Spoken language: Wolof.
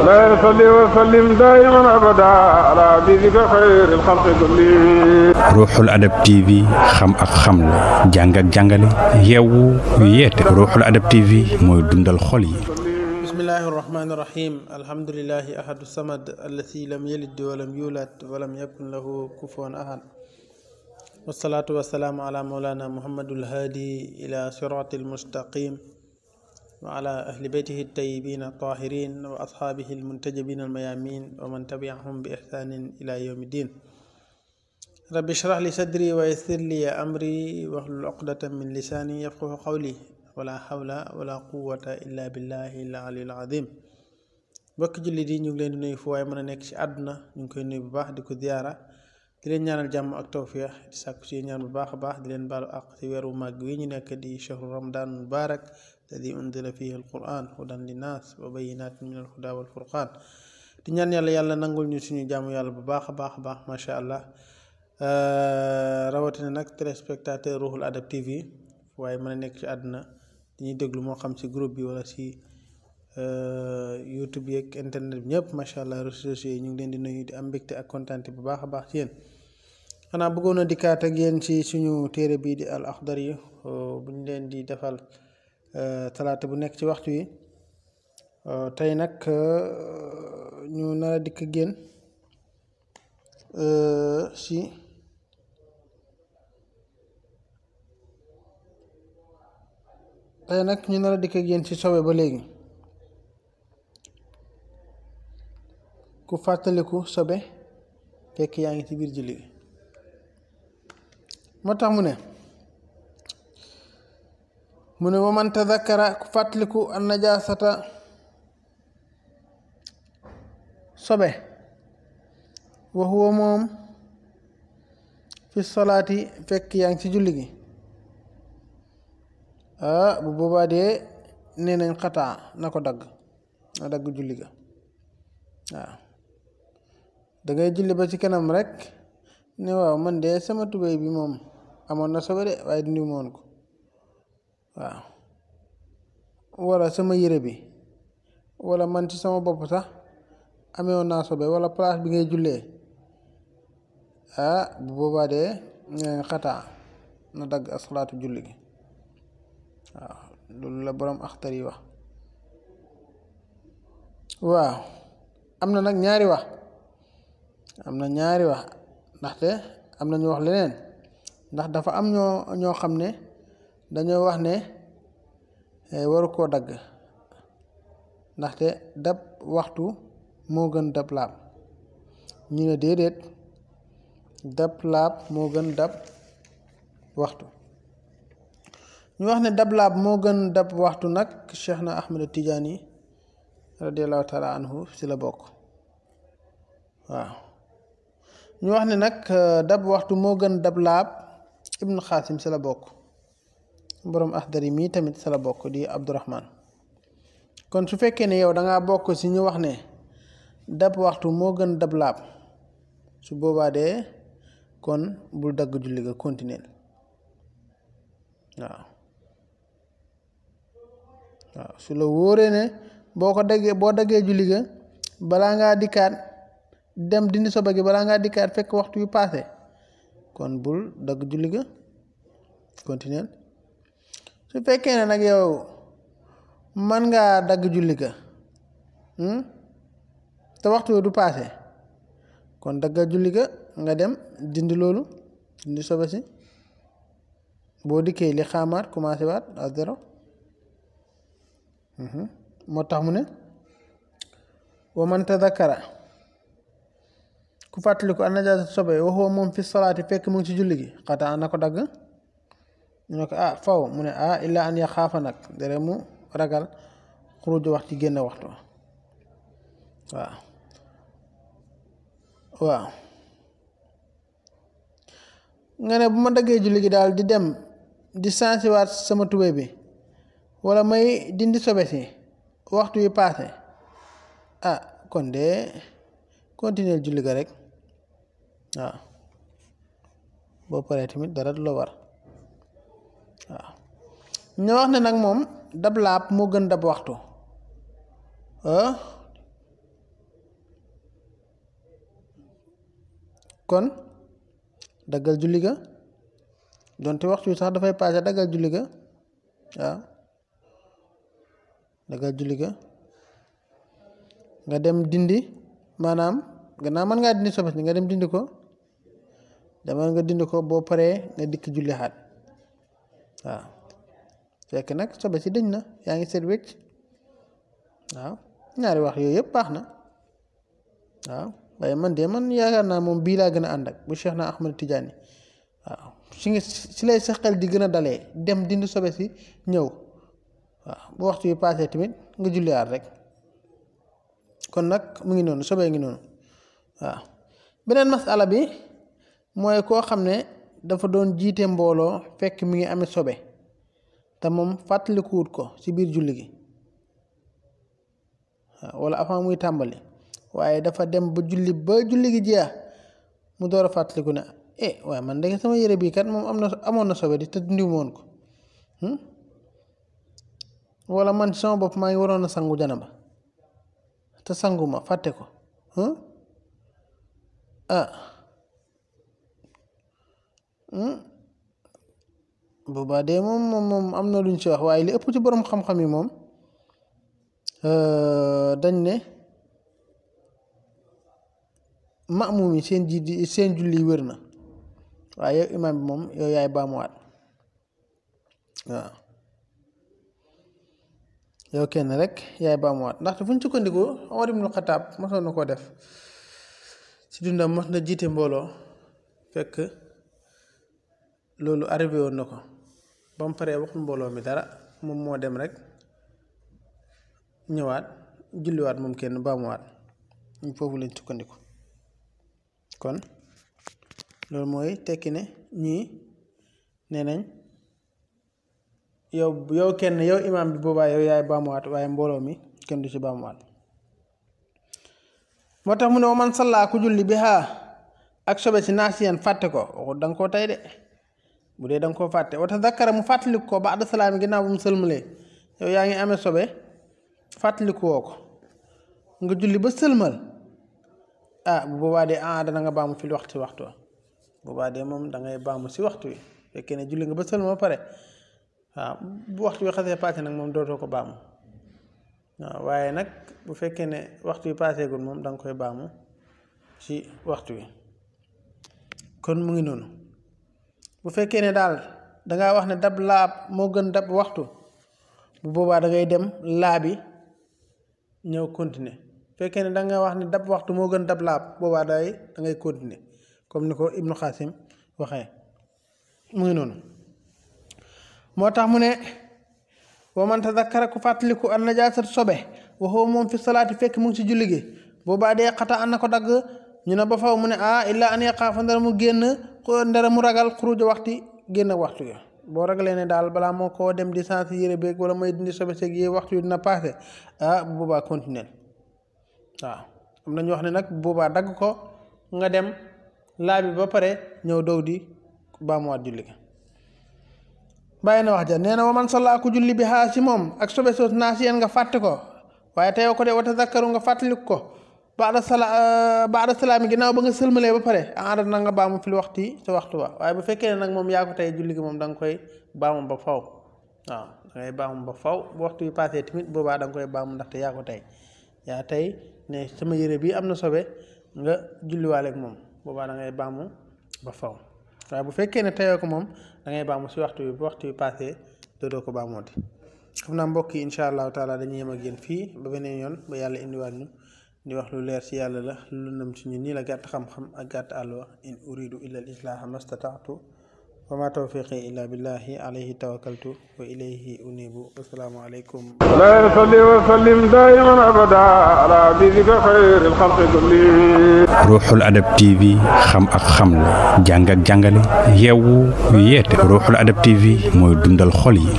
مولاي صل وسلم دائما ابدا على حبيبك خير الخلق كلهم. Ruuxul Adab TV xam ak xamle jàng ak jàngale yeewu yeete Ruuxul Adab TV mooy dundal xol yi. bismillahi rahmani rahim alhamdulillahi ahadu samad allati lam yalid walam yulad walam yakun lahu kufuwan ahad wasalaatu wasalaamu ala mawlana muhammadul hadi ila siratil mustaqim wa ala ahli baytihi tayyibin tahirin wa ashaabihi almuntajabin almayamin wa man tabi'ahum bi ihsanin ila yawmi din. rabbi shrah li sadri wa yassir li amri wahlul uqdatan min lisani yafqahu qawli wala hawla wala quwwata illa billahi al-aliyyil azim. mbokk jullit yi ñu ngi leen di nuyu fu waaye mën a nekk ci àdduna ñu ngi koy nuyu bu baax di ko ziyaara di leen ñaanal jàmm ak tawfiix di sàkku ci ñaan bu baax a baax di leen baalu àq ci weeru màgg wi ñu nekk di shahru ramadan mubarak alladi unzila fihi alquran hudan linnaas wa bayyinatin min alhuda wal furqan. di ñaan yàlla nangul ñu suñu jàmm yàlla bu baax a baax macha allah. rawatina nag téléspectateur Ruuxul Adab TV waaye mën a nekk ci àdduna dañuy déglu moo xam ci groupe bi wala ci YouTube yeeg internet bi ñëpp macha allah réseaux sociaux yi ñu ngi leen di nuyu di am mbégte ak kontaante bu baax a baax ci yéen. xanaa bëggoon a dikkaat ak yéen ci suñu téere bii di al Axdari yi bu ñu leen di defal talaata bu nekk ci waxtu yi tey nag ñu nar a dikk ak yéen si tey nag ñu nar a dikk ak yéen ci sobe ba léegi ku fàttaliku sobe fekk yaa ngi ci biir julli gi moo tax mu ne wa man tadakkara ku fàttaliku an najaasata sobe wa huwa moom fi salaati fekk yaa ngi ci julli gi bu boobaa dee nee nañ xataa na ko dagg na dagg julli ga waaw dangay julli ba ci kanam rek ne waaw man de sama tubéy bi moom amoon na sobe de waaye dindi moon ko waaw wala sama yére bi wala man ci sama bopp sax amee woon naa sobe wala place bi ngay jullee bu boobaa dee nee nañ xataa na dagg asalaatu julli gi waaw loolu la boroom Axdari wax. waaw am na nag ñaari wax ndaxte am na ñu wax leneen ndax dafa am ñoo xam ne dañoo wax ne waru koo dagg ndaxte dab waxtu moo gën dab laab ñu ne déedéet dab laab moo gën dab waxtu. ñu wax ne dab laab moo gën dab waxtu nag Cheikh na Ahmed Tidiane radiallahu taala anhu ci la bokk waaw. ñu wax ne nag dab waxtu moo gën dab laab Ibn Xaasim ci la bokk boroom Axdari mii tamit ci la bokk di Abdurahman. kon su fekkee ne yow dangaa bokk ci ñu wax ne dab waxtu moo gën dab laab su boobaa dee kon bul dagg julli ga continuer waaw su la wóoree ne boo daggee julli ga balaa ngaa dikkaat dem dindi sobe gi balaa ngaa dikkaat fekk waxtu yu paase kon bul dagg julli ga continuer su fekkee ne nag yow mën ngaa dagg julli ga te waxtu yu du paase kon dagga julli ga nga dem dindi loolu dindi sobe si boo dikkee li xaamaat commencé waat à zéro moo tax mu ne wa man tadakkara ku fàttaliku an najaasata sobe waxoo moom fi salaati fekk mu ngi ci julli gi xataa na ko dagg ñu ne ko faw mu ne illa an ya xaafa nag dere mu ragal xuruju wax ci génn waxtu waaw nga ne bu ma daggee julli gi daal di dem di sansiwaat sama tubéy bi wala may dindi sobe si waxtu yi paase kon de continuer julli ga rek waaw boo paree tamit dara du la war waaw ñu wax ne nag moom dab laab moo gën dab waxtu kon daggal julli ga donte waxtu wi sax dafay passé daggal julli ga waaw daggal julli ga nga dem dindi maanaam gannaaw mën ngaa dindi sobe si nga dem dindi ko demal nga dindi ko boo paree nga dikk julli xaat waaw fekk nag sobe si dëñ na yaa ngi seet wecc waaw ñaari wax yooyu yëpp baax na waaw waaye man yaakaar naa moom bii laa gën a ànd ak bu Cheikh na Ahmad Tidiane waaw si lay sa xel di gën a dalee dem dindi sobe si ñëw waaw bu waxtu yi passé tamit nga julliwaat rek kon nag mu ngi noonu sobee ngi noonu waaw beneen masala bi mooy koo xam ne dafa doon jiite mbooloo fekk mi ngi amee sobe te moom fàttalikuwut ko ci biir julli gi waaw wala avant muy tàmbali waaye dafa dem ba julli gi jeex mu door a fàttaliku ne waaye man de sama yére bii kat moom amoon na sobe di te dindiw moon ko wala man sama bopp maa ngi waroon a sangu janaba te sanguma fàtte ko boobaa de moom am na luñ ci wax waaye li ëpp ci borom xam-xam yi moom dañ ne maamum yi seen julli wér na waaye yow imaam bi moom yow yaay baamuwaat waaw yow kenn rek yaay baamuwaat ndaxte fu ñu sukkandikoo Omar ibnul Xataab mosoon na koo def ci dundam mos na jiite mbooloo fekk loolu arrivé woon na ko ba mu paree waxul mbooloo mi dara moom moo dem rek ñëwaat julliwaat moom kenn baamuwaat ñu foofu lañ sukkandiku kon loolu mooy tekki ne ñii nee nañ yow kenn yow imaam bi boobaa yow yaay baamuwaat waaye mbooloo mi kenn du ci baamuwaat moo tax mu ne man sallaa ku julli bi xaa ak sobe si naasiyan fàtte ko waxut da nga koo tey de bu dee da nga koo fàtte wata zakkara mu fàttaliku ko ba'da salaam ginnaaw bu mu sëlmalee yow yaa ngi amee sobe fàttaliku woo ko nga julli ba sëlmal bu boobaa de dana nga baamu fil waxtu wa boobaa de moom da ngay baamu si waxtu wi fekkee ne julli nga ba sëlmal ba pare waaw bu waxtu wi xasee passé nag moom dootoo ko baamu waaw waaye nag bu fekkee ne waxtu wi passé gul moom da nga koy baamu ci waxtu wi kon mu ngi noonu bu fekkee ne daal dangaa wax ne dab laab moo gën dab waxtu bu boobaa da ngay dem laabi ñëw continuer fekkee ne danga wax ne dab waxtu moo gën dab laab boobaa da ngay continuer comme ni ko Ibnu Xaasim waxee mu ngi noonu moo tax mu ne wa man tazakkara ku fàttaliku an najaasat sobe waxoo moom fi salaati fekk mu ngi ci julli gi boobaa dee xata an na ko dagg ñu ne ba faw mu ne illaa an yaqaafa ndara mu génn ndara mu ragal xuruja waxti génn waxtu gi boo ragalee ne daal balaa moo koo dem di sens yére beeg wala may dindi sobe seeg yi waxtu yi dina passé bu boobaa continuer waaw am nañu wax ne nag bu boobaa dagg ko nga dem laabi ba pare ñëw dow di baamuwaat julli gi bàyyi na wax ja nee na wa man sallaa ku julli bi xaa si moom ak sobe soos naasiyan nga fàtte ko waaye teyoo ko de wata zakkaru nga fàttaliku ko baada salaami ginnaaw ba nga sëlmalee ba pare aada na nga baamu fil waxti sa waxtu wa waaye bu fekkee ne nag moom yaa ko tey julli gi moom da nga koy baamu ba faw waaw da ngay baamu ba faw bu waxtu bi passé tamit boobaa da nga koy baamu ndaxte yaa ko tey yaa tey ne sama yére bi am na sobe nga julliwaale ak moom boobaa da ngay baamu ba faw waaye bu fekkee ne teyoo ko moom da ngay baamu si waxtu bi bu waxtu bi passé dootoo ko baamooti xam naa mbokk yi incha allahu taala dañuy yem ak yéen fii ba beneen yoon ba yàlla indiwaat ñu di wax lu leer ci yàlla la lu nam ci ñun nii la gàtt xam-xam ak gàtt àll wax in uridu illa al islaaha mastataatu wa ma tawfiqi illa billahi alayhi tawakkaltu wa ilayhi unibu wasalaamu aleykum la salli wa sallim daiman abada ala habibika xayril xalqi kulli Ruuxul Adab TV xam ak xamle jàng ak jàngale yeewu yeete Ruuxul Adab TV mooy dundal xol yi